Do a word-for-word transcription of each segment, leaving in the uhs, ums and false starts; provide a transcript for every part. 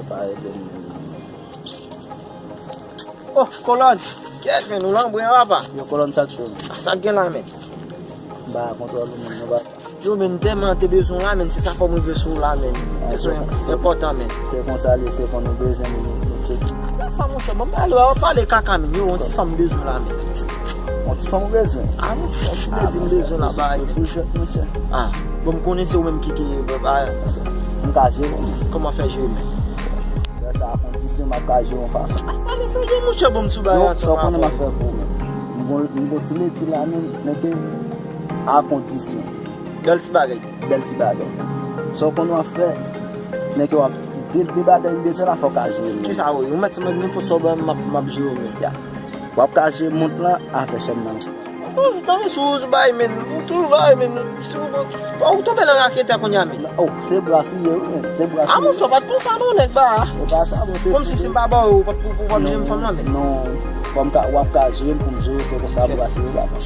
Pa ede m. Oh, kolòn! Kèt, men, nou lanbren, papa. Yo, kolòn, sa k cho, men? A, sa k gen la, men? M pa kontwòl ou, men, nou pa. Yo, men, m tèlman te bezwen w la, men, se sa fè m rive sou w la, men. Bezwen enpòtan, men. Se konsa l ye, se konn nou bezwen, nou, nou, nou tcheke. Sa, monchè, bon, m ale, w ap pale kaka, men. Yo, yon ti fanm bezwen la, men. Yon ti fanm ou bezwen? A, monchè, yon ti bezwen la, bay. Fou jwèt, monchè. A, bon, m konnen se ou menm ki gen, bay. M ka jere, men. Kòman fè jere, men? Sa, sa a kondisyon m ap ka jere yon fason. A, pa gen sa gen, monchè, bon, m sou bagay ansanm avè w. M gon, m gon ti leti la, men, men ke a kondisyon. Bèl ti bagay. Bèl ti bagay. Sa w konn w ap fè, men ke w ap de, de bagay m bezwen la, fò w ka jere. Kisa w ye? Ou mèt mande nenpòt sa w ban m, m ap, m ap jere w, men. Ya. W ap ka jere mont lan avè chèn nan. Ou toujou tonbe sou, sou bagay, men. Ou toujou bagay, men. Si ou, ou tonbe nan raketè kounye a, men. Oh, se bras li ye, wi, men. Se bras li ye. A, monchè, pa t konsa, non, nèg ba. Se pa sa, monchè. Kòmsi si m pa ba w, ou p ap, ou p ap jere fanm lan, men. Non, fò m ka, w ap ka jere m pou m jere w, se konsa bras li ye, papa.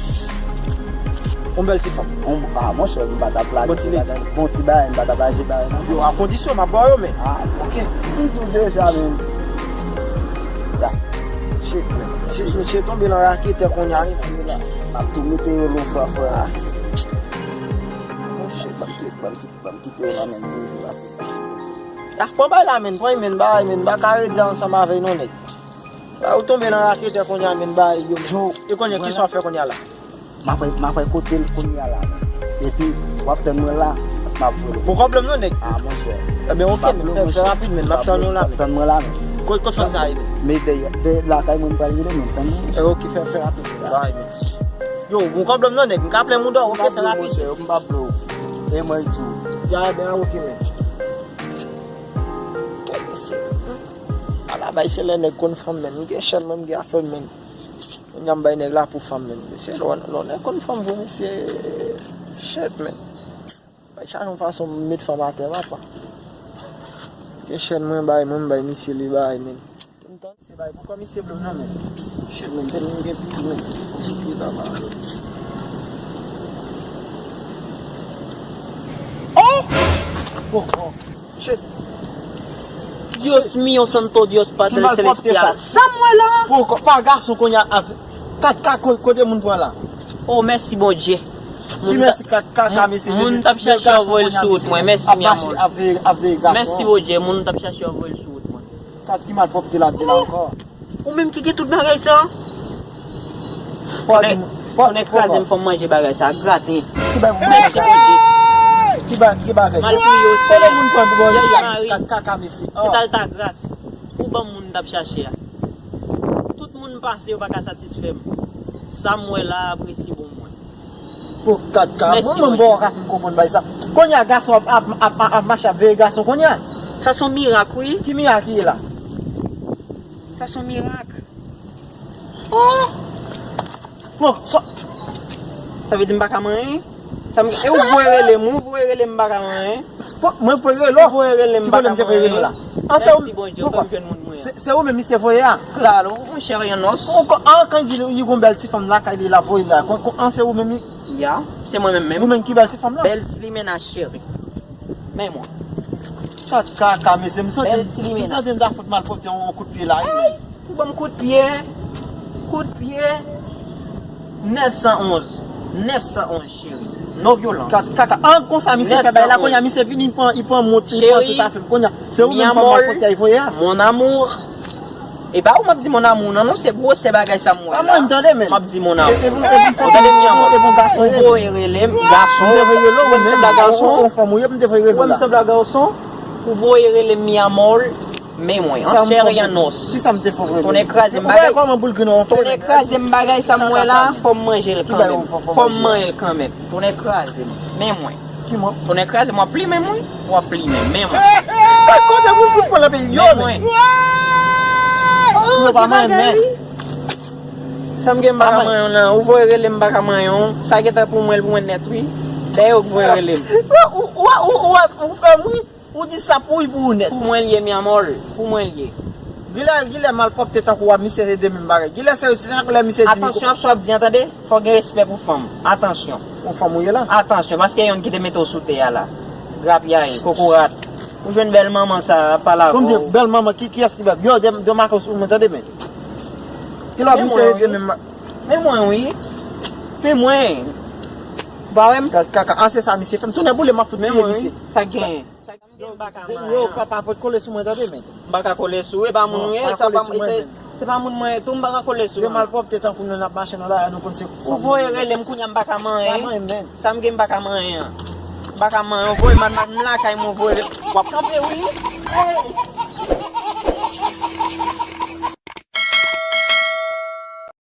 Yon bèl ti fanm. Yon, a, monchè, m pa t ap lage ti bagay. Bon ti bagay, m pa t ap lage bagay, non. Yo, a kondisyon, m ap ba w yo, men. A, ok. M di w deja, men. Shit, men. Shit, misye tonbe nan raketè kounye a, wi, kounye la. M ap tou mete yo lo fwa, frè. Oh, shit, ban m kite, ban m kite, ban m kite yo la, men, toujou la. A, pran bay la, men, pran, men, bay, men, m pa ka redi ansanm avè non, nèg. Bay, ou tonbe nan raketè kounye a, men, bay, yo, men. Yo, e kounye, kisa w ap fè kounye a la? M ap wè, m ap wè kote l kounye a la, men. Epi, w ap tann mwen la, m ap voye. Bon, kòb lan m non, nèg. A, monchè. Ebyen, ok, men, fè, fè rapid, men, m ap tann ou la, men. Tann mwen la, men. Kot, kot fanm sa ye, men? Men dèyè, dèyè lakay mwen, m pral rele, men, tann mwen. E, ok, fè, fè rapid, men. Bay, men. Yo, bon, kòb lan m non, nèg. M ka plen mouda, ok, fè rapid. Monchè, m p ap blow. E mwen tou. Ya, ebyen, ok, men. Kèt mesye. Ala bay se lè nèg konn fanm, men. M gen chèn mwen, m gen afè m, men. Kounye a m bay nèg la pou fanm, men. Mesye, lè w, lè w nèg konn fanm vre, mesye. Shit, men. Bay chaje yon fason m met fanm atè, papa. Gen chèn mwen bay, mwen m bay misye li bay, men. M tann se bay pou kòm misye blou nan men. Shit, men, tèlman m gen pil, men. Jezi, papa. Oh! Oh, oh. Shit. Dios mío, santo Dios, Padre Celestial. Sa m wè la? Poko, pa gason kounye a. Kat ka ko-, kote moun pran la? Oh, mèsi Bondye. Ki mèsi kat ka, ka, mesye, moun t ap chache yo voye l sou wout mwen. Mèsi, mi amor. Ap mache, ap veye, ap veye gason. Mèsi Bondye, moun t ap chache yo voye l sou wout mwen. Kat ki malpwòpte l ap di la ankò? Ou menm ki gen tout bagay sa? Konnen kraze m, fò m manje bagay sa, graten. Mèsi Bondye. Ki ba-, ki bagay sa? Mal pou yo, se moun pran pou Bondye, kat ka, ka, mesye. Se t al ta gras. Ou ban m moun m t ap chache a. Tout moun pase, yo pa ka satisfè m. Sa m wè la, apresye bon mwen. Pou kat ka, mwen menm bon ka fin konprann bay sa. Kounye a gason ap, ap, ap, ap, ap mache ap veye gason kounye a. Sa se yon mirak, wi. Ki mirak ki ye la? Sa se yon mirak. Oh! Bon, sa, sa vle di m pa ka manyen? Sa m, e ou voye rele m, ou voye rele m, m pa ka manyen. Bon, mwen voye rele w. Ou voye rele m, m pa ka manyen. Mèsi Bondye, ou fè m jwenn moun mwen an. Se, se ou menm misye voye a? Klalo, mon chè, yon nòs. Ou ko-, an, kan di li gon bèl ti fanm lakay li la voye la. Kon, kon, an, se ou menm li? Ya, se mwen menm menm. Ou menm ki bèl ti fanm la? Bèl ti limena cheri. Men mwen. Kat kaka, mesye, m santi, m santi m ta fout malpwòpte yon kout pye la, wi. Ou ban m kout pye. Kout pye. Nèf san onz. Nèf san onz, cheri. Non vyolans. Kat kaka. An, konsa, misye fè bay la, kounye a, misye vini, li pran, li pran mont, li pran tout afè m. Kounye a, se ou menm fanm malpwòpte a voye a. Mon amour. E pa ou m ap di mon amour, non, non, se gwosè bagay sa m wè la. A mwen, m tande, men. M ap di mon amour. Ou tande, mi amor. Ou voye rele m, gason. Ou wè m sanble a gason. Ou wè m sanble a gason. Ou voye rele m, mi amor. Men mwen, an chè e an os. Kisa m te fè w rele? Tonnè kraze m bagay. Ou wè kòman boul grenn an tonnè? Tonnè kraze m bagay sa m wè la, fò m manje l kanmenm. Fò m manje l kanmenm. Tonnè kraze m. Men mwen. Ki mwen? Tonnè kraze m, w ap plimen mwen. W ap plimen, men mwen. Kote moun fout pran nan peyi m yo, men. Yo pa manyen m, men. Sa m gen m pa ka manyen w nan. Ou voye rele m, m pa ka manyen w. Sa gentan pou mwen, l pou mwen nèt, wi. Dèyè ou k voye rele m. Ou, ou, ou, ou, ou fè m ri. Ou di sa pou wi pou ou nèt. Pou mwen l ye, mi amor. Pou mwen l ye. Gilè, gilè malpwòpte tankou w ap misye se de menm bagay. Gilè se chak lè misye di li. Atansyon ak sa w ap di an, tande. Fò gen respè pou fanm. Atansyon. Yon fanm ou ye la? Atansyon, paske yonn ki te mete w sou tè a la. Grapyaye, kokorat. Ou jwenn bèl manman sa ap pale avè w. Kòm di bèl manman, ki, kiyès ki bèl? Yo, de, de makos ou mwen tande men. Ki lòb misye rete menm? Men mwen wi. Men mwen. Ba wè m. Kaka, an se sa misye fè m. Tounen boule m ap fout tiye misye. Sa gen. Yo, papa, pa kole sou mwen tande men. M pa ka kole sou, e pa moun ou ye, sa pa, se, se pa moun mwen ye tou, m pa ka kole sou. Yo malpwòpte tankou nou n ap mache nan lari a, nou konn se. Ou voye rele m kounye a, m pa ka manyen. Pa manyen men. Sa m gen, m pa ka manyen an. M pa ka manyen, ou voye m al lakay mwen, ou voye. W ap kanpe wi. Hey!